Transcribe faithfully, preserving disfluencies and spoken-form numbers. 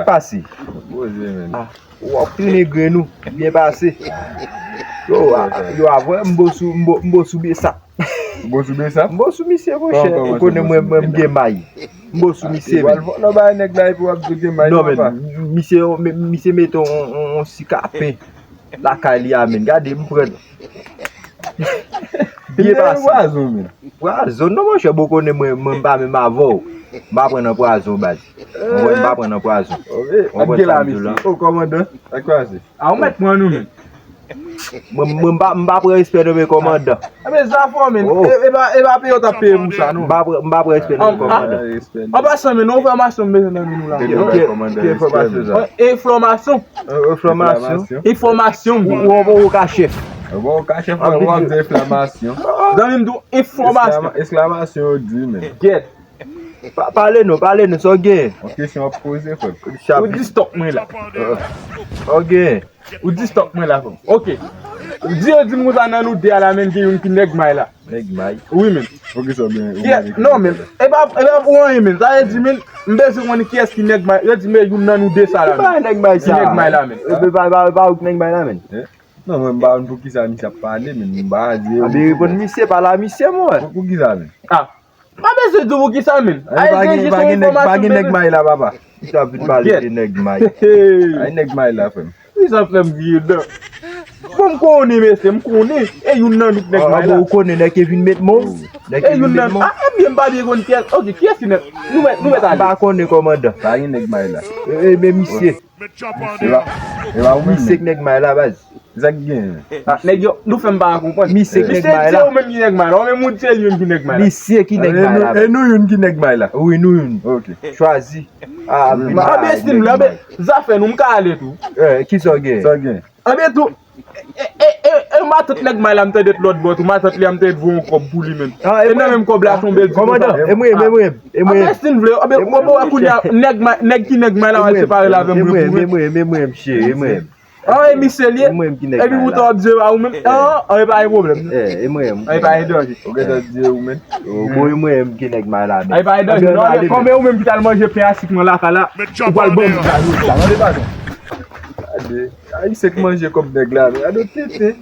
Pase. Poze, men. Ah, w ap trennen grenn ou. Byen pase. Yo, a- yo, avè m bo sou, m bo, m bo sou Besap. M bo sou Besap? Ou konnen mwen, mwen, m gen may. M bo sou misye, men. Lè w bay nèg la, epi w ap di w gen may, non, men, misye, misye mete yon, yon, yon sikapen lakay li a, men. Gade, m pran. Byen pase. Pwazon, men. Pwazon, non, monchè, bon, konnen mwen, mwen, m pa menm avè w. M pa pran nan pwazon, baz. Mwen, m pa pran nan pwazon. Ou konprann sa m di w la? O, kòmandan, sa k pase? A, ou mèt pran nou, men. Mwen, mwen, m pa, m pa pran respè, non, men, kòmandan. Enben, zafè w, men. E, e pa, e pa peye w t ap peye pou sa, non. M pa pran, m pa pran respè, non, men, kòmandan. An pasan, men, yon enfòmasyon m bezwen nan men nou la. Ki enfòmasyon sa? Enfòmasyon. Enfòmasyon. Enfòmasyon. Ou, ou, ou ka chèf. Ou ka chèf, ou ap di enflamasyon. Zanmi m di w enfòmasyon. Esklamasyon yo di, men. Gèt. Pa- Pale nou, pale nou, sa w gen? Yon kesyon w ap poze, frè m. Ou di stòk mwen la. Sa w gen? Ou di stòk mwen la, frè m. Ok. Ou di yo di m konsa nan nou de a la, men gen youn ki nèg may la. Nèg may? Wi, men. Poukisa w gen? Non, men. E pa, e pa pou anyen, men. Sa vle di, men, m bezwen konnen kiyès ki nèg may. Yo di, men, youn nan nou de sa la, men. Ki nèg may sa? Ki nèg may la, men? E pa, pa, pa ou ki nèg may la, men. Non, mwen, m pa konn poukisa misye ap pale, men m pa di. A, men reponn misye, pale a misye, mwen. Poukisa, men? Ah. M pa bezwen di w poukisa, men. Ayisyen jis yon enfòmasyon. Pa gen nèg may la, papa. Misye ap vin pale de nèg may. Ay, nèg may la, frè m. Misye ap fè m griyen dan. Bon, m konnen, mesye, m konnen. E youn nan nou k nèg may la. Ou konnen nèg ki vin met mòz? E youn nan nou. Ah, ebyen, m pa byen konn kiyès. Ok, kiyès ki nèg? Nou mèt, nou mèt ale. M pa konnen, kòmandan. Pa gen nèg may la. E, e, men misye. E pa, e pa ou menm? Misye k nèg may la, baz. Sa k gen? Ah, nèg yo, nou fè m pa konprann. Misye k nèg may la. Misye di ou menm ki nèg may la. Ou menm ou di se li menm ki nèg may la. Misye ki nèg may la. E nou youn ki nèg may la. Wi, nou youn. Ok. Chwazi. Ah, anben, Steeve, anben, zafè nou, m ka ale tou. Eh, kisa w gen? Sa w gen? Anben tou, e, e, e, e, matant nèg may la, m tande t lòt bò tou, matant li a, m tande t voye yon kòb pou li menm. E nan menm kòb la, se yon bèl ti kòmandan, e mwen, e mwen, e mwen. Anben, si n vle, anben, bon, bon, kounye a, nèg may, nèg ki nèg may la, w al separe l avè m, wi, pou mwen. E mwen, e mwen, cheri, e mwen. Ah, e misye li ye? E mwen ki nèg may la. Epi poutan w ap di se pa ou menm. Ah, e pa gen pwoblèm, non. E mwen. E pa gen danje. Ou gentan di se ou menm? Bon, e mwen ki nèg may la, men. E pa gen danje, non, men kòm e ou menm ki t al manje pen a sik mwen lakay la, ou pral ban m sa, nou sa, tande, patwon. Gade, Ayisyen k manje kòb nèg la, men gade tenten.